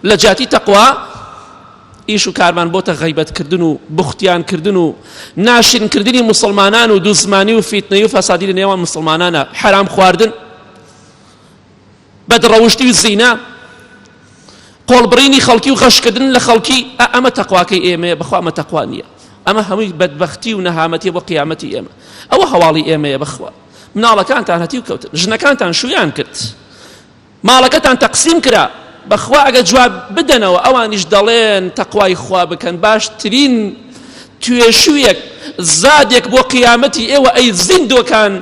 لە جیاتی تەقوا ئیش و کارمان بۆتە غەیبەتکردن و بوختیانکردن و ناشرینکردنی موسڵمانان و دووزمانی و فیتنەی و فەسادی لە نێوان موسڵمانانە، حەرام خواردن، بەدڕەوشتی و زینا، قۆڵبڕینی خەڵکی و غەشکردن لە خەڵکی، ئەمە تەقواکەی ئێمەیە، بەخوا ئەمە تەقوا نییە، ئەمە هەمووی بەدبەختی و نەهامەتیە بۆ قیامەتی ئێمە. ئەوە هەواڵی ئێمەیە بەخوا. مناڵەکانتان هەتیو کەوتن، ژنەکانتان شویان کرد، ماڵەکەتان تەقسیم کرا بەخوا ئەگەر جواب بدەنەوە ئەوانیش دەڵێن تەقوای خوا بکەن باشترین توێشویەک زادێک بۆ قیامەتی ئێوە ئەی زیندۆکان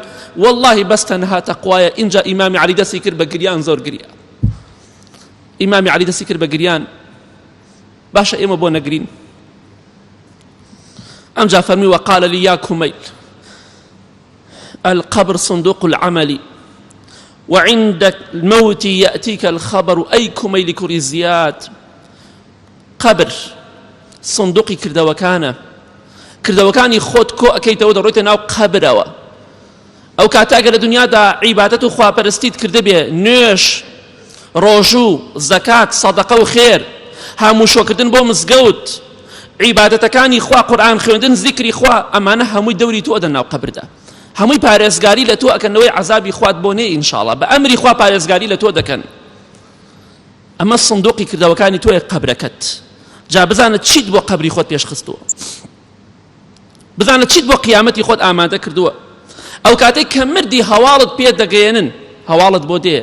واللهی بەس تەنها تەقوایە ئینجا ئیمامی عەلی دەستی کرد بە گریان زۆر گریا ئیمامی عەلی دەستی کرد بە گریان باشە ئێمە بۆ نەگرین ئەمجا فەرمی وقال لي يا كميل القبر صندوق العمل وعند الموت يأتيك الخبر ئەی کومەیلی کوڕی زیاد قەبر سندوقی کردەوەکانە کردەوەکانی خۆت کۆ ئەکەیتەوە دەڕۆیتە ناو قەبرەوە ئەو کاتە ئەگەر لە دنیادا عیبادەت و خواپەرستیت کردبێ نوێژ ڕۆژوو زەکات سەدەقە و خێر هاموشۆکردن بۆ مزگەوت عیبادەتەکانی خوا قورئان خوێندن زیکری خوا ئەمانە هەمووی دەوری تۆ ئەدەن ناو قەبردا هەمووی پارێزگاری لە تۆ ئەکەنەوەی عەزابی خوات بۆ نێ ئینشاڵا بە ئەمری خوا پارێزگاری لە تۆ دەکەن ئەمە سندوقی کردەوەکانی تۆیە قەبرەکەت جا بزانە چیت بۆ قەبری خۆت پێشخستووە بزانە چیت بۆ قیامەتی خۆت ئامادە کردووە ئەو کاتێک کە مردی هەواڵت پێ دەگەیەنن هەواڵت بۆ دێ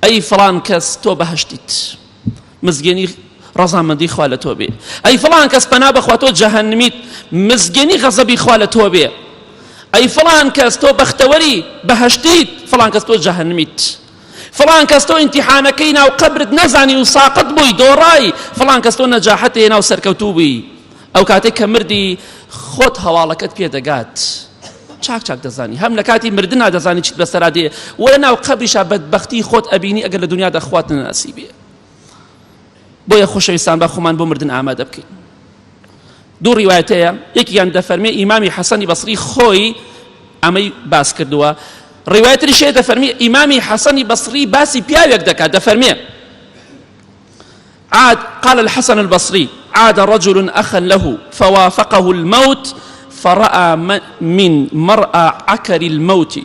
ئەی فڵان کەس تۆ بەهەشتیت مزگێنی ڕەزامەندی خوا لە تۆ بێ ئەی فڵان کەس پەنا بەخوا تۆ جەهەنمیت مزگێنی غەزەبی خوا لە تۆ بێ ئەی فڵان کەس تۆ بەختەوەری بەهەشتیت فڵان کەس تۆ جەهەنمیت فڵان کەس تۆ ئیمتیحانەکەی ناو قەبرت نەزانی و ساقط بووی دۆڕای فڵان کەس تۆ نەجاحەت هێنا و سەرکەوتوو بووی ئەو کاتێک کە مردی خۆت هەواڵەکەت پێ دەگات چاک چاک دەزانی هەم لە کاتی مردنا دەزانی چیت بەسەرا دێ و لە ناو قەبریشا بەدبەختی خۆت ئەبینی ئەگەر لە دنیادا خوات نەناسی بێ بۆیە خۆشەویستان با خۆمان بۆ مردن ئامادە بکەین دوو ڕیوایەت هەیە یەکیان دەفەرمێ ئیمامی حەسەنی بەسری خۆی ئەمەی باس کردووە ڕیوایەتریش هەیە دەفەرمی ئیمامی حەسەنی بەسری باسی پیاوێک دەکات دەفەرمێ عاد قال الحسن البصري عاد رجل أخا له فوافقه الموت فرأى من مرأى عكر الموت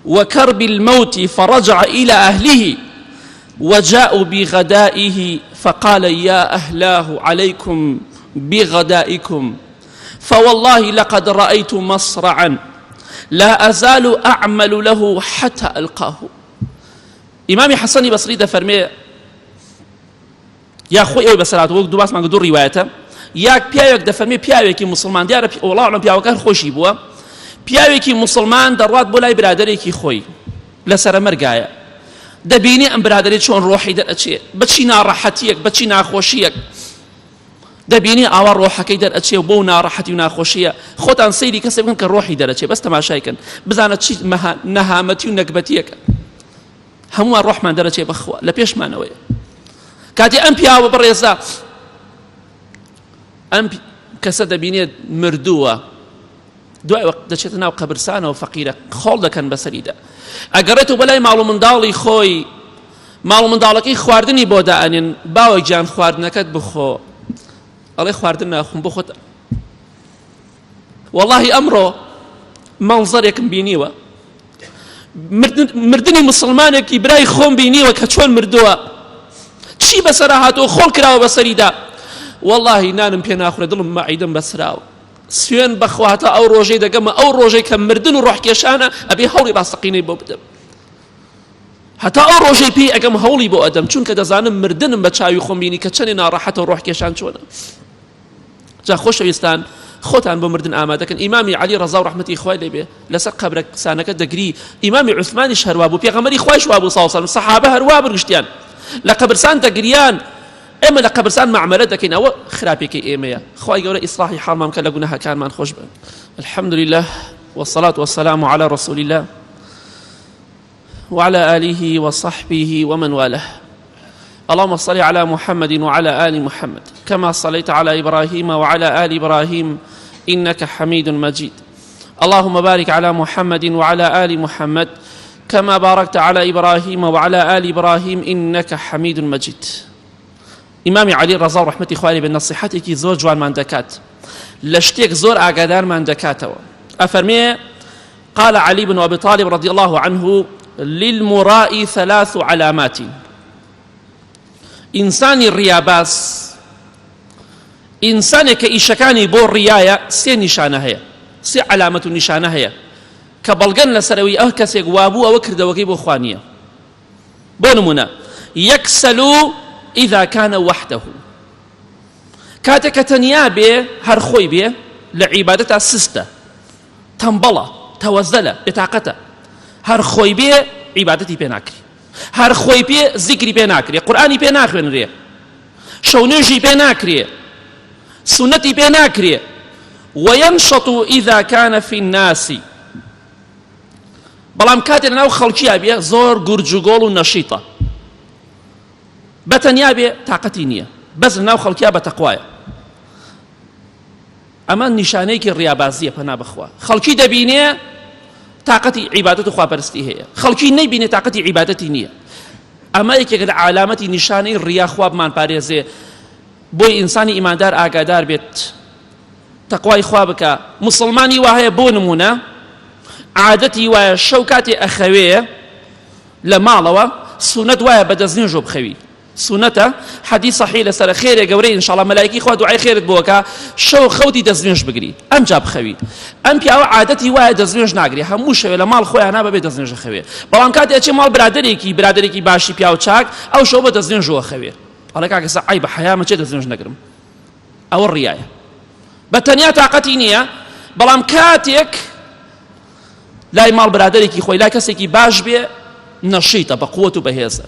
وكرب الموت فرجع إلى أهله وجاءوا بغدائه فقال يا أهلاه عليكم بغدائكم فوالله لقد رأيت مصرعا لا أزال أعمل له حتى ألقاه ئیمامی حەسەنی بەسری دەفەرمێ یا خۆی ئەوی بەسەر هاتووە وەک دوو باسمان کە دوو ڕیوایەتە یا پیاوێک دەفەرمێ پیاوێکی موسڵمان دیارە وەڵا ئەعلەم پیاوەکە هەر خۆشی بووە پیاوێکی موسڵمان دەڕوات بۆ لای برادەرێکی خۆی لە سەرەمەرگایە دەبینی ئەم برادەری چۆن ڕۆحی دەرئەچێ بەچی ناڕەحەتیەک بەچی ناخۆشیەک دەبینی ئاوا ڕۆحەکەی دەرئەچێ و بەو ناڕەحەتی و ناخۆشیە خۆتان سەیری کەسێک بکەن کە ڕۆحی دەرەچێ بەس تەماشای کەن بزانە چی نەهامەتی و نەگبەتیەکە هەمووان ڕۆحمان دەرەچێ بەخوا لە پێشمانەوەیە کاتی ئەم پیاوە بەڕێزە ئەم کەسە دەبینێت مردووە دوای وەخت دەچێتە ناو قەبرسانەوە فەقیرە خۆڵ دەکەن بەسەریدا ئەگەڕێتەوە بەلای ماڵ و منداڵی خۆی ماڵ و منداڵەکەی خواردنی بۆ دائەنێن باوە گیان خواردنەکەت بخۆ ئەڵێ خواردن ناخۆم بۆ خۆت وەڵاهی ئەمڕۆ مەنزەرێکم بینیوە مردنی مسلمانێکی برای خۆم بینیوە کە چۆن مردووە چی بەسەر هاتووە خۆڵ کراوە بەسەریدا وەڵاهی نانم پێ ناخورێ دڵم مەعیدم بەسراوە سوێن بەخوا هەتا ئەو ڕۆژەی دەگەمە ئەو ڕۆژەی کە مردن و ڕۆحکێشانە ئەبێ هەوڵی ڕاستەقینەی بۆ بدەم هەتا ئەو ڕۆژەی پێی ئەگەم هەوڵی بۆ ئەدەم چونکە دەزانم مردنم بە چاوی خۆم بینی کە چەندێ ناڕەحەتە و ڕۆحکێشان چۆنە جا خۆشەویستان خۆتان بۆ مردن ئامادەکەن ئیمامی عەلی ڕەزا و ڕەحمەتی خوای لێ بێ لەسەر قەبرەسانەکە دەگری ئیمامی عوسمانیش هەروا بوو پێغەمبەری خوایش وا بوو صلی الله سەحابە هەروا بگشتیان لە قەبرسان دەگریان ئێمە لە قەبرسان مەعمەلە دەکەین ئەوە خراپێکی ئێمەیە خوای گەورە ئیسلاحی حاڵمان بکە لە گوناهەکانمان خۆش بن الحمد لله والصلاة والسلام على رسول الله وعلى آله وصحبه ومن والاه اللهم صل على محمد وعلى آل محمد كما صليت على إبراهيم وعلى آل إبراهيم إنك حميد مجيد اللهم بارك على محمد وعلى آل محمد كما باركت على إبراهيم وعلى آل إبراهيم إنك حميد مجيد. ئیمامی عەلی ڕەزا و ڕەحمەتی خوای لێ بێت نەسیحەتێکی زۆر جوانمان دەکات لە شتێک زۆر ئاگادارمان دەکاتەوە ئەفەرمێ قال علی بن أبي طالب رضي الله عنه للمراء ثلاث علامات ئینسانی ڕیاباز ئینسانێک کە ئیشەکانی بۆ ڕیایە سێ نیشانە هەیە سێ عەلامەت و نیشانە هەیە کە بەڵگەن لەسەرەوەی ئەو کەسێک وابوو ئەوە کردەوەکەی بۆ خوا نییە بۆ نمونە یەکسەل إذا كان وحده کاتێک کە تەنیا بێ هەر خۆی بێ لە عیبادەتا سستە تەمبەڵە تەوەزەلە بێتاقەتە هەر خۆی بێ عیبادەتی پێ ناکری هەر خۆی پێ زیکری پێ ناکرێ قورئانی پێ ناخوێنرێ شەو نوێژی پێ ناکرێ سونەتی پێ ناکرێ وينشط إذا كان في الناس بەڵام کاتێ لەناو خەڵکییا بێ زۆر گورج و گۆڵ و نەشیتە بە تەنیا بێ تاقەتی نییە بەس لەناو خەڵکیا بە تەقوایە ئەمە نیشانەیەکی ڕیابازیە پەنا بەخوا خەڵکی دەبینێ تاقەتی عیبادەت و خواپەرستی هەیە خەڵکی نەیبینێ تاقەتی عیبادەتی نییە ئەمە یەکێکە لە عالامەتی نیشانەی ڕیا خوا بمان پارێزێ بۆی ئینسانی ئیماندار ئاگادار بێت تەقوای خوا بکە مسلمانی وا هەیە بۆ نمونە عادەتی وایە شەو کاتێ ئەخەوێ لە ماڵەوە سونەت وایە بە دەستنوێژەوە بخەوی سونەتە حەدیث صحیح لەسەرە خێرێ گەورەی ان شاء الله مەلایکی خوا دوعای خێرت بۆ ئەکا شەو خەوتی دەستنوێژ بگری ئەمجا بخەوی ئەم پیاوە عادەتی وایە دەستنوێژ ناگری هەموو شەوێ لە ماڵ خۆیان بەبێ دەستنوێژ خەوێ بەڵام کاتێ ئەچێ ماڵ برادەرێکی برادەرێکی باشی پیاو چاک ئەو شەو بە دەستنوێژەوە خەوێ ئەڵێ کاکە سە عەیبە حەیامە چێ دەستنوێژ نەگرم ئەوە ڕیایە بە تەنیا تاقەتی نییە بەڵام کاتێک لای ماڵ برادەرێکی خۆی لای کەسێکی باش بێ نەشیتە بە قووەت و بەهێزە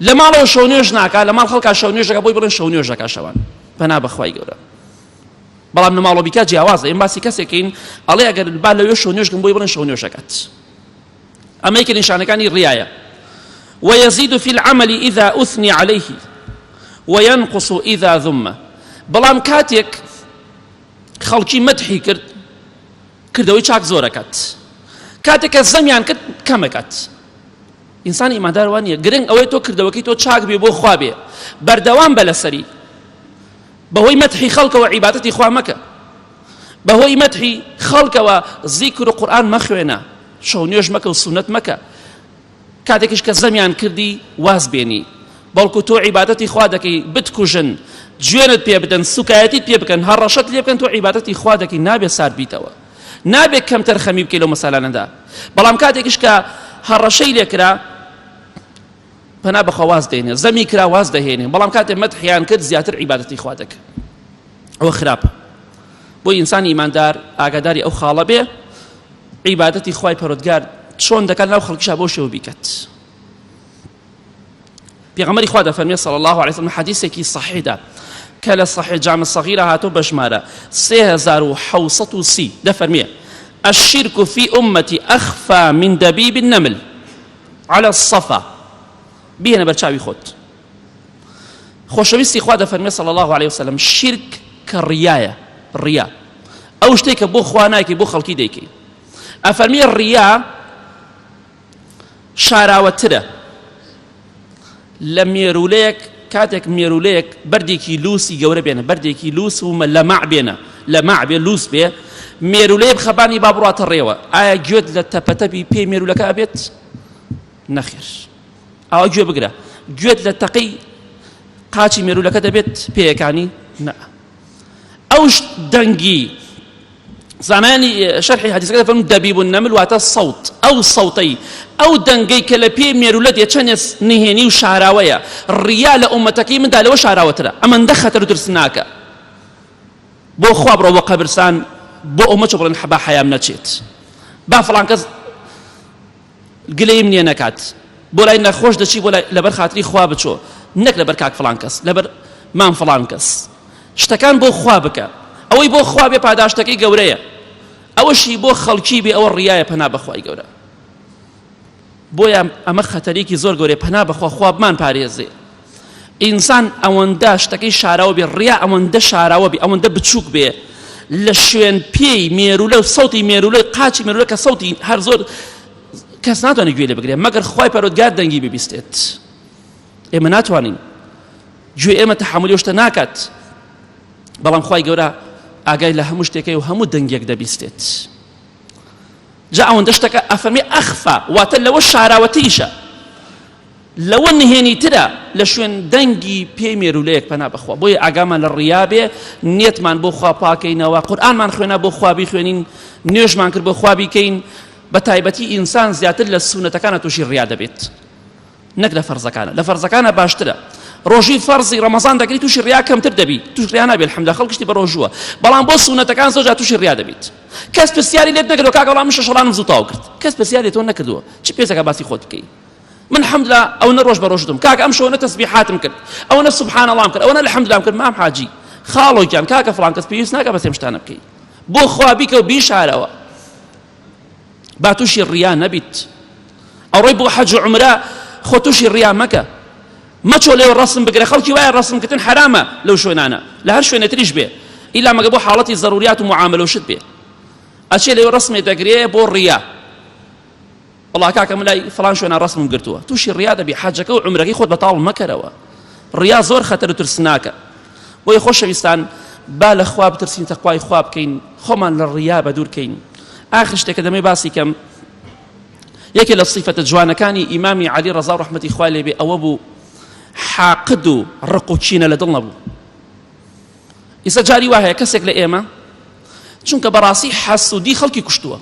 لە ماڵەوە شەو نوێژ ناکا لە ماڵ خەڵکا شەو نوێژەکە بۆی بڵێن شەو نوێژەکە شەوان پەنا بەخوای گەورە بەڵام لە ماڵەوە بیکا جیاوازە ئێمە باسی کەسێکین ئەڵێ ئەگەر با لەوێ شەو نوێژکەم بۆی بڵێن شەو نوێژەکەت ئەمە یەکێ نیشانەکانی ڕیایە ويزيد في العمل إذا أثني عليه وينقص إذا ذم بەڵام کاتێک خەڵکی مەدحی کرد کردەوەی چاک زۆرەکات کاتێک کە زەمیان کرد کەمەکات ئینسانی ئیماندار وا نییە گرنگ ئەوەی تۆ کردەوەکەی تۆ چاک بێ بۆ خوا بێ بەردەوام بە لەسەری بەهۆی مەدحی خەڵکەوە عیبادەتی خوا مەکە بەهۆی مەدحی خەڵکەوە زیکر و قورئان مەخوێنە شەو نوێژ مەکە و سونەت مەکە کاتێکیش کە زەمیان کردی واز بێنی بەڵکو تۆ عیبادەتی خوا دەکەی بتکوژن جوێنت پێ بدەن سوکایەتیت پێ بکەن هەڕەشەت لێ بکەن تۆ عیبادەتی خوا دەکەی نابێ سارد بیتەوە نابێت کەمتەر خەمی بکەی لەو مەسالانەدا بەڵام کاتێکیش کە هەڕەشەی لێکرا پەنا بەخوا واز دێنێ زەمی کرا واز دەهێنێ بەڵام کاتێ مەدحیان کرد زیاتر عیبادەتی خوا دەکرد ئەوە خراپە بۆ ئینسانی ئیماندار ئاگاداری ئەو خاڵە بێ عیبادەتی خوای پەرۆدگار چۆن دەکات ناو خەڵکیشا بۆ شێوە بیکات پێغەمبەری خوا دەفەرمێ صلی الله علیه وسلم حەدیثێکی صحیحدا کە لە صحیح جامع صغیرە هاتۆ بە ژمارە 3730 دەفەرمێ الشرك في أمتي أخفى من دبيب النمل على الصفا بهێنە بەرچاوی خۆت خۆشەویستی خوا دەفەرمێ صلی الله عليه وسلم شرک کە ڕیایە ڕیا ئەو شتێک کە بۆ خوا ناکەی بۆ خەڵکی دەیکەی ئەفەرمێ ڕیا شاراوەترە لە مێروولەیەک کاتێک مێروولەیەک بەردێکی لووسی گەورە بێنە بەردێکی لووس و لەمەع بێنە لەمەع بێ لووس بێ مێروولەیە بخەبانی با بڕاتە ڕێوە ئایا گوێت لە تەپەتەپی پێی مێروولەکە ئەبێت نەخێر ئاوا گوێ بگرە گوێت لە تەقەی قاچی مێروولەکە دەبێت پێیەکانی نا ئەو دەنگی زانایانی شەرحی حەدیسەکە دەفەرموون دەبیب النمل واتە سەوت ئەو سەوتەی ئەو دەنگەی کە لە پێی مێرولە دێ چەندێ نهێنی و شاراوەیە ڕیا لە ئومەتەکەی مندا لەوە شاراوەترە ئەمەندە خەتەر و ترسناکە بۆ خوا بڕۆ بۆ قەبرسان بۆ ئەو مەچۆ بڵێن با حەیام نەچێت با فڵان کەس گلەییم نیە نەکات بۆ لای نەخۆش دەچی بۆ لای لەبەر خاتری خوا بچۆ نەک لەبەر کاک فڵان کەس لەبەر مام فڵان کەس شتەکان بۆ خوا بکە ئەوەی بۆ خوا بێ پاداشتەکەی گەورەیە ئەوەشی بۆ خەڵکی بێ ئەوە ڕیایە پەنا بەخوای گەورە بۆیە ئەمە خەتەرێکی زۆر گەورەیە پەنا بەخوا خوا بمان پارێزێ ئینسان ئەوەندە شتەکەی شاراوە بێ ڕیا ئەوەندە شاراوە بێ ئەوەندە بچووک بێ لە شوێن پێی مێرولە و سەوتی مێرولە قاچی مێرولە کە سەوتی هەر زۆر کەس ناتوانێت گوێ لێ بگرێت مەگەر خوای پەروەردگار دەنگی ببیستێت ئێمە ناتوانین. گوێ ئێمە تەحەمولی ئەو شتە ناکات بەڵام خوای گەورە ئاگای لە هەموو شتێکەی و هەموو دەنگێک دەبیستێت جا ئەوەندە شتەکە ئەفەرمی ئەخفا واتە لەوە شاراوەتریشە لەوە نهێنیترە لە شوێن دەنگی پێی مێرولەیەک پەنا بەخوا بۆیە ئاگامان لە ڕیا بێ نیەتمان بۆ خوا پاکەینەوە قورئانمان خوێنا بۆ خوا بیخوێنین نوێژمان کرد بۆ خوا بیکەین بە تایبەتی ئینسان زیاتر لە سونەتەکانە تووشی ڕیا دەبێت نەک لە فەرزەکانە لە فەرزەکانە باشترە ڕۆژی فەرزی ڕەمەزان دەگری تووشی ڕیا کەمتر دەبی توش ڕیا نابێت الحمدلله خەڵکشتی بە ڕۆژووە بەڵام بۆ سونەتەکان زۆر جار تووشی ڕیا دەبیت کەس پرسیاری لێت نەکردووە کاکە وەڵام من شەشەڵانم زوو تەواو کرد کەس پرسیاری تۆ نەکردووە چ پێزەکە باسی خۆت بکەی من الحمدلله ئەو نە ڕۆژ بە ڕۆژتم کاکە ئەم شەوە نە تەسبیحاتم کرد ئەوە نە سبحان اللهم کرد ئەوە نە الحمدلله کرد مام حاجی خاڵۆ گیان کاکە فڵان کەس پێویست ناکە بەس ئەم شتانە بکەی بۆ خوا بیکە و بیشارەوە با تووشی ڕیا نەبیت ئەڕۆی بۆ حەج و عومرە خۆ تووشی ڕیا مەکە مەچۆ لێو ڕەسم بگرە خەڵکی وایە ڕەسمکردن حەرامە لەو شوێنانە لە هەر شوێنێتریش بێ ئیلا مەگە بۆ حاڵەتی زەروریات و معاملە و شت بێ ئەچێ لێو ڕەسمێ دەگرێ بۆ ڕیا وەڵا کاکە من لای فڵان شوێنە ڕەسمم گرتووە تووشی ڕیا دەبی حەجەکە و عومرەکەی خۆت بەتاڵ مەکەرەوە ڕیا زۆر خەتەر و ترسناکە بۆیە خۆشەویستان با لە خوا بترسین تەقوای خوا بکەین خۆمان لە ڕیا بەدوور کەین ئاخر شتێکە دەمێ باسی کەم یەکێ لە سیفەتە جوانەکانی ئیمامی عەلی ڕەزا و ڕەحمەتی خوای لێ بێ ئەوە بوو حاقد و ڕق و کینە لە دڵ نەبوو ئیستا جاری وا هەیە کەسێک لە ئێمە چونکە بەڕاستی حەسوودی خەڵکی کوشتووە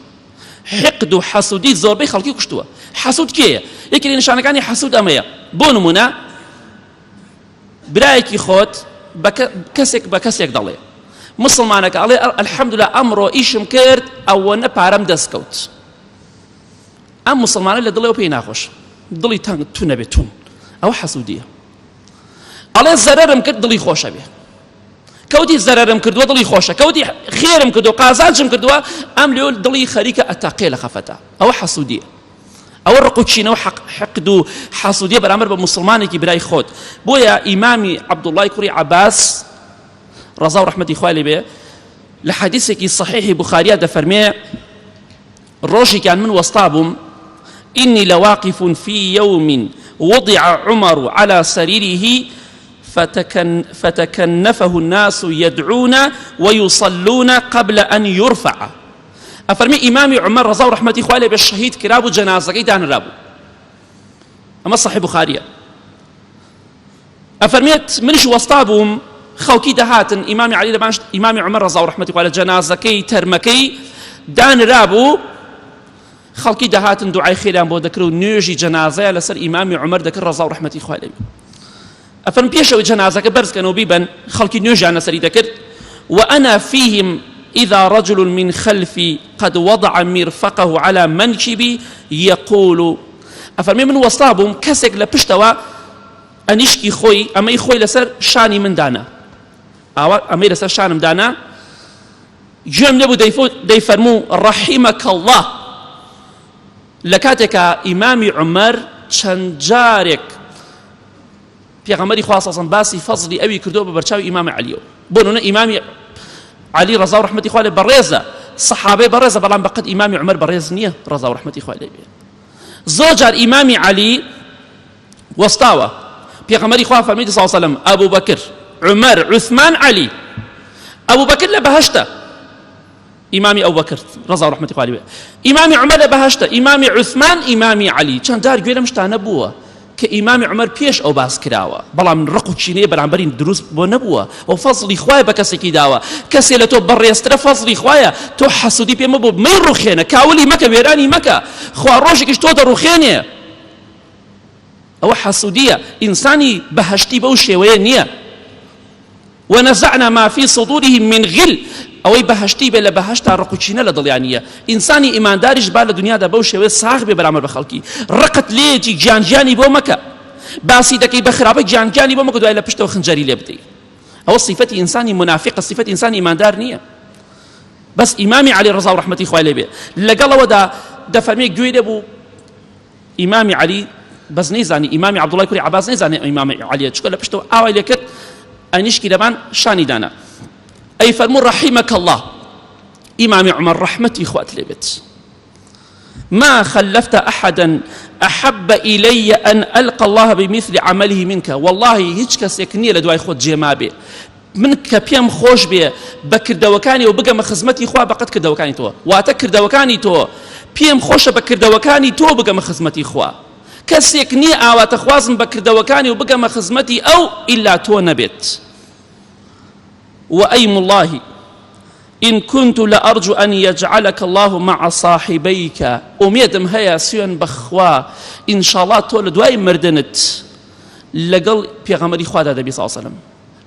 حقد و حەسوودی زۆربەی خەڵکی کوشتووە حەسوود کێیە یەکێ لە نیشانەکانی حەسوود ئەمەیە بۆ نمونە برایەکی خۆت کەسێک بە کەسێک دەڵێ مسلمانەکە ئەڵێ الحەمدلله ئەمڕۆ ئیشم کرد ئەوەنە پارەم دەست کەوت ئەم مسلمانە لە دڵەوە پێی ناخۆش دڵی تەنگ تو نەبێت تون ئەوە حەسوودیە ئەڵێ زەرەرم کرد دڵی خۆشە بێ کەوتی زەرەرم کردووە دڵی خۆشە کەوتی خێرم کردو قازانجم کردووە ئەم لێ دڵی خەریکە ئەتەقێ لە خەفەتە ئەوە حەسوودیە ئەوە ڕق و چینە و حەقد و حەسوودیە بەرامبەر بە مسلمانێکی برای خۆت بۆیە ئیمامی عەبدوڵای کوڕی عەباس ڕەزا و ڕەحمەتی خوای لێ بێ لە حەدیسێکی صحیحی بوخاریا دەفەرمێ ڕۆژێکیان من وەستا بووم إني لواقف في يوم وضع عمر على سريره فتكن فتكنفه الناس يدعون ويصلون قبل أن يرفع ئەفەرمی ئیمامی عومەر ڕەزا و ڕەحمەتی خوای لێ بێ شەهید کرابوو جەنازەکەی دانرابوو ئەمە صحیح بخاریە ئەفەرمێت منیش وەستا بووم خەڵکی دەهاتن ئیمامی علی لەبان ئیمامی عومەر ڕەزا و ڕەحمەتی خوای لە جەنازەکەی تەرمەکەی دانرابوو خەڵکی دەهاتن دوعای خێریان بۆ دەکرد و نوێژی جەنازەیان لەسەر ئیمامی عومەر دەکرد ڕەزا و ڕەحمەتی خوای لێ ئەفەرم پێشەوەی جەنازەکە بەرز کەن و بیبەن خەڵکی نوێژیان لەسەری دەکرد وأنا فيهم إذا رجل من خلفي قد وضع مرفقه على منكبي يقول ئەفەرمێ من وەستا بووم کەسێک لە پشتەوە ئەنیشکی خۆی ئەمەی خۆی لەسەر شانی من دانا ئاوا ئەمەی لەسەر شانم دانا گوێم لێ بوو دەیفەرموو ڕەحیمەکە الله لە کاتێکا ئیمامی عومەر چەند جارێک پێغەمبەری خوا صلی الله باسی فەزڵی ئەوی کردووە بە بەرچاوی ئیمام عەلیەوە بۆ نمونە ئیمامی عەلی ڕەزا و ڕەحمەتی خوا لێ بەڕێزە سەحابەی بەڕێزە بەڵام بەقەد ئیمامی عومەر بەڕێز نییە ڕەزا و ڕەحمەتی خوا لێ بێ زۆر جار ئیمامی عەلی وەستاوە پێغەمبەری خوا فەرمووی صلی الله علیه وسلم ئەبوو بەکر عومەر عوسمان عەلی ئەبوو بەکر لە بەهەشتە ئیمامی ئەوبەکر ڕەزا و ڕەحمەتی خوای لێ بێ ئیمامی عومەر لە بەهەشتە ئیمامی عوسمان ئیمامی عەلی چەند جار گوێ لەم شتانە بووە کە ئیمامی عومەر پێش ئەو باس کراوە بەڵام ڕق و کینەی بەرامبەری دروست بۆ نەبووە و فەزڵی خوای بە کەسێکی داوە کەسێ لە تۆ بەڕێزترە فەزڵی خوایە تۆ حەسودی پێ مەبوو مەی ڕوخێنە کاولی مەکە وێرانی مەکە خوا ڕۆژێکیش تۆ دەڕوخێنێ ئەوە حەسودیە ئینسانی بەهەشتی بەو شێوەیە نییە ونزعنا ما فی صدورهم من غل ئەوەی بەهەشتی بێ لە بەهەشتا ڕق و کینە لە دڵیان نییە ئینسانی ئیمانداریش با لە دنیادا بەو شێوەیە ساغ بێ بەرامبەر بە خەڵکی ڕقت لێیەتی گیان گیانی بۆ مەکە باسی دەکەی بە خراپە گیان گیانی بۆ مەکە دوای لە پشتەوە خنجەری لێ بدەی ئەوە سیفەتی ئینسانی منافقە سیفەتی ئینسانی ئیماندار نییە بەس ئیمامی عەلی ڕەزا و ڕەحمەتی خوای لێ بێ لەگەڵ ئەوەدا دەفەرمێ گوێی لێ بوو ئیمامی عەلی بەس نەیزانی ئیمامی عەبدوڵای کوڕی عەباس نەیزانی ئەو ئیمامی عەلیە چونکە لە پشتەوە ئاوای لێ کرد ئەنیشکی لەبان شانی دانا ئەی فەرموو ڕەحیمەکە الله ئیمامی عومەر ڕەحمەتی خوات لێ بێت ما خلفت أحدا. أحب إلي أن ألقى الله بمثل عمله منك. والله هیچ کەسێک نییە لە دوای خۆت جێ مابێ من کە پێم خۆش بێ بە کردەوەکانی و بگەمە خزمەتی خوا بەقەت کردەوەکانی تۆ، واتە کردەوەکانی تۆ پێم خۆشە بە کردەوەکانی تۆ بگەمە خزمەتی خوا. کەسێک نییە ئاواتەخوازم بە کردەوەکانی و بگەمە خزمەتی ئەو ئیلا تۆ نەبێت. وأيم الله إن كنت لأرجو أن يجعلك الله مع صاحبيك. ئومێدم هەیە سوێن بەخوا ئینشاڵڵا تۆ لە دوای مردنت لەگەڵ پێغەمبەری خوادا دەبی صلی الله علیه وسلم،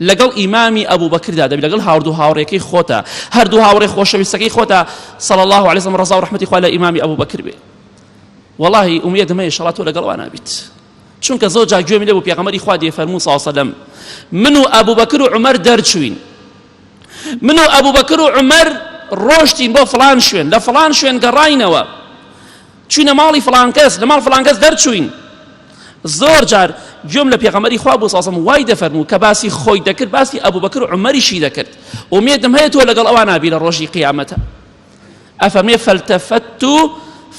لەگەڵ ئیمامی ئەبوو بەکردا دەبی، لەگەڵ هاوردوو هاوڕێکەی خۆتە، هەردوو هاوڕێ خۆشەویستەکەی خۆتە صلی الله علیه وسلم، ڕەزا و ڕەحمەتی خوا لە ئیمامی ئەبوو بەکر بێ. وەڵاهی ئومێدم هەیە ئینشاڵڵا تۆ لەگەڵ وانە بیت، چونکە زۆر جار گوێم لێ بوو پێغەمبەری خوا دێ فەرموو صلی الله علیه وسلم من و ئەبوبەکر و عومەر دەرچووین، من و ئەبوبەکر و عومەر ڕۆشتین بۆ فڵان شوێن، لە فڵان شوێن گەڕاینەوە، چوینە ماڵی فڵان کەس، لە ماڵ فڵان کەس دەرچووین. زۆر جار گوێم لە پێغەمبەری خوا بوو صلی الله علیه وسلم وای دەفەرموو کە باسی خۆی دەکرد باسی ئەبوبەکر و عومەریشی دەکرد، ئومێدم هەیە تۆ لەگەڵ ئەوان بی لە ڕۆژی قیامەتە. ئەفەرمێ فالتفت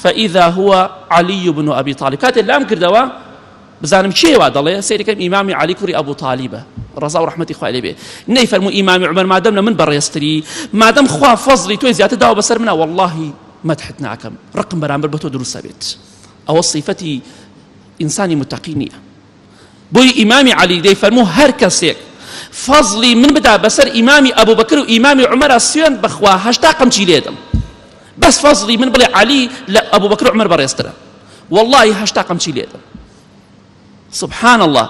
فإذا هو علی بن أبی طالب. کاتێ لام کردەوە بزانم کێ وا دەڵێ، سەیرەکەم ئیمامی عەلی کوڕی ئەبو تالیبە ڕەزا و ڕەحمەتی خوای لێ بێ. نەیفەرموو ئیمامی عومەر مادەم لە من بەڕێزتری، مادەم خوا فەزڵی تۆی زیاتر داوە بەسەر منە، وەڵڵاهی مەدحت ناکەم، ڕقم بەرامبەر بە تۆ دروست ئەبێت. ئەوە سیفەتی ئینسانی متەقی نییە. بۆیە ئیمامی عەلی دەیفەرموو هەر کەسێک فەزڵی من بدا بەسەر ئیمامی ئەبوبەکر و ئیمامی عومەرا سوێند بەخوا 80 قەمچی لێدەم، بەس فەزڵی من بڵێ عەلی لە ئەبوبەکر و عومەر بەڕێزترە، واللهی 80 قەمچی لێدەم. سبحان الله،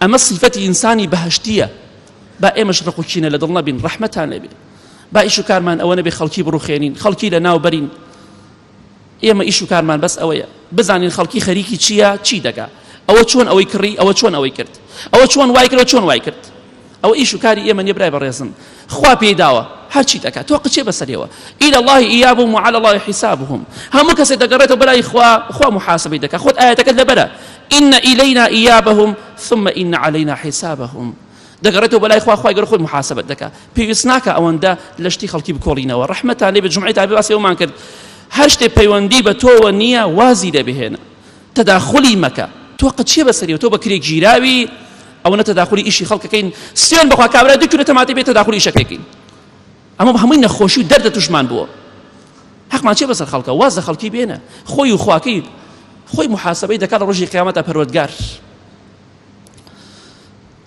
ئەمە سیفەتی ئینسانی بەهەشتیە. با ئێمەش ڕق و کینە لە دڵ نەبین، ڕەحمەتان لێبێ. با ئیش و کارمان ئەوە نەبێ خەڵکی بڕوخێنین، خەڵکی لە ناو بەرین. ئێمە ئیش و کارمان بەس ئەوەیە بزانین خەڵکی خەریکی چییە، چی دەکا، ئەوە چۆن ئەوەی کڕی، ئەوە چۆن ئەوەی کرد، ئەوە چۆن وای کرد، چۆن وای کرد. ئەوە ئیش و کاری ئێمە نییە برای بەڕێزم. خوا پێی داوە هەرچی دەکا تۆ قچێ بەسەریەوە. إلى الله إيابهم وعلى الله حسابهم. هەموو کەسێک دەگەڕێتەوە بەلای خوا، خوا محاسبەی دەکا. خۆت ئایەتەکەت لەبەرە إن إلينا إيابهم ثم إن علينا حسابهم. دەگەڕێتەوە بەلای خوا، خوای گەورە خۆی محاسبەت دەکا. پێویست ناکا ئەوەندە لە شتی خەڵکی بکۆڵینەوە. ڕەحمەتان لێ بێت، جومعەی تابی باسی ئەومان کرد، هەر شتێ پەیوەندی بە تۆوە نییە وازی لێ بهێنە، تەداخلی مەکە. تۆ قەت چییە بەسەریەوە؟ تۆ بە کرێ گیراوی ئەوەنە تەداخلی ئیشی خەڵکەکەین. سوێن بەخوا کابرا دوو کیلۆ تەماتەی بێ تەداخلی ئیشەکەی کەین. ئەمە هەمووی نەخۆشی و دەردە توشمان بووە. حەقمان چیە بەسەر خەڵکە؟ واز لە خەڵکی بێنە، خۆی و خواکەی خۆی محاسبەی دەکات لە ڕۆژی قیامەتە پەروەردگار.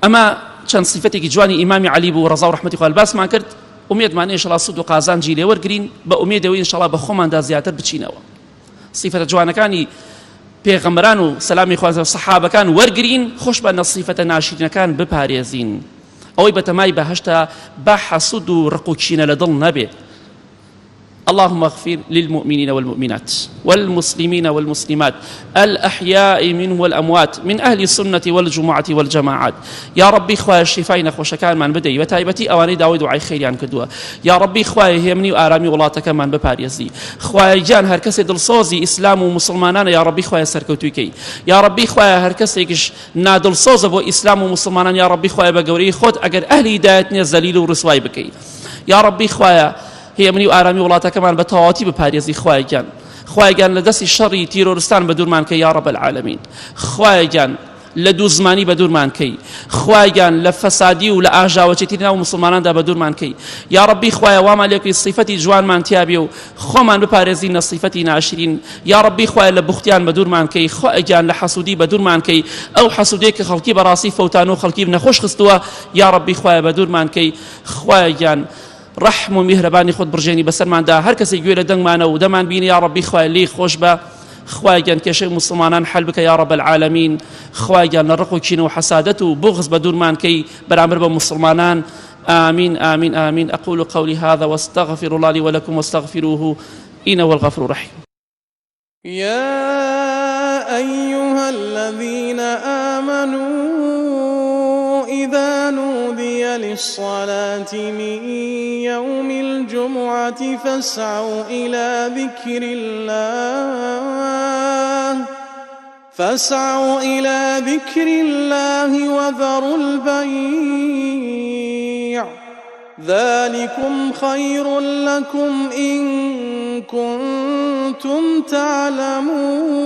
ئەمە چەند سیفەتێکی جوانی ئیمامی عەلی بوو ڕەزا و ڕەحمەتی خوا باسمان کرد. ئومێدمان ئینشەڵا سوود و قازانجی لێ وەرگرین، بە ئومێدەوەی ئینشەڵا بە خۆماندا زیاتر بچینەوە، سیفەتە جوانەکانی پێغەمبەران و سەلامی خوا سەحابەکان وەرگرین، خۆشمان لە سیفەتە ناشیرینەکان بپارێزین. ئەوەی بەتەمای بەهەشتە با حەسود و ڕق و کینە لە دڵ نەبێ. اللهم اغفر للمؤمنين والمؤمنات والمسلمين والمسلمات الأحياء منهم والأموات من أهل السنة والجمعة والجماعات. یا ربی خوایە شیفای نەخۆشەکانمان بدەی، بە تایبەتی ئەوانەی داوای دوعای خێریان کردووە. یا ربی خوایە هێمنی و ئارامی وڵاتەکەمان بپارێزی. خوایە گیان هەر کەسێ دڵسۆزی ئیسلام و موسڵمانانە یا ربی خوایە سەرکەوتووی کەی. یا ربی خوایە هەر کەسێکیش نادڵسۆزە بۆ ئیسلام و موسڵمانان یا ربی خوایە بە گەورەی خۆت ئەگەر ئەهلی هیدایەت نییە زەلیل و ڕسوای بکەی. یا ربی خوایە هێمنی و ئارامی وڵاتەکەمان بە تەواوەتی بپارێزی. خوایە گیان، خوایە گیان لە دەستی شەڕی تیرۆرستان بە دوورمان کەی یا رب العالمین. خوایە گیان لە دوو زمانی بە دوورمان کەی. خوایە گیان لە فەسادی و لە ئاژاوەچێتی ناو موسڵماناندا بە دوورمان کەی. یا ربی خوایە وامان لێ بکەی سیفەتی جوانمان تیابێ و خۆمان بپارێزین لە سیفەتی ناشرین. یا ربی خوایە لە بوختیان بە دوورمان کەی. خوایە گیان لە حەسوودی بە دوورمان کەی، ئەو حەسوودەی کە خەڵکی بەڕاستی فەوتان و خەڵکی نەخۆش خستووە یا ربی خوایە بە دوورمان کەی. خوایە گیان ڕەحم و میهرەبانی خۆت بڕژێنی بەسەرماندا، هەر کەسێک گوێ لە دەنگمانە و دەمان بینی یا ڕەبی خوایە لێی خۆش بە. خوایە گیان کێشەی موسڵمانان حەل بکە یا رب العالمین. خوایە گیان لە ڕق و کینە و حەسادەت و بوغز بە دوورمان کەی بەرامبەر بە موسڵمانان. آمین آمین آمین. أقول قولي هذا واستغفر الله لي ولكم واستغفروه إنه هو الغفور الرحيم. يا أيها الذين آمنوا إذا نودي للصلاة من يوم الجمعة فاسعوا إلى ذكر الله فاسعوا إلى ذكر الله وذروا البيع ذلكم خير لكم إن كنتم تعلمون.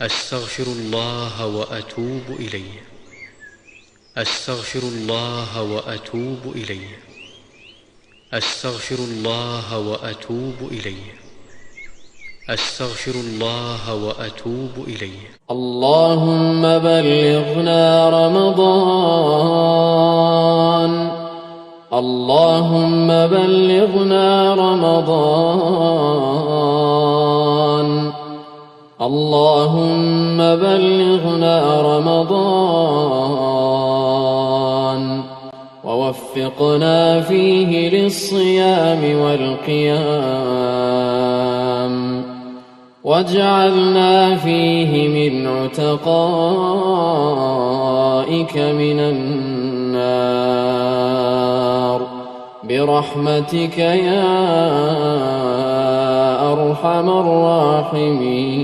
أستغفر الله وأتوب إليه. أستغفر الله وأتوب إليه. أستغفر الله وأتوب إليه. أستغفر الله وأتوب إليه. اللهم بلغنا رمضان، اللهم بلغنا رمضان، اللهم بلغنا رمضان، ووفقنا فيه للصيام والقيام، واجعلنا فيه من عتقائك من النار، برحمتك يا أرحم الراحمين.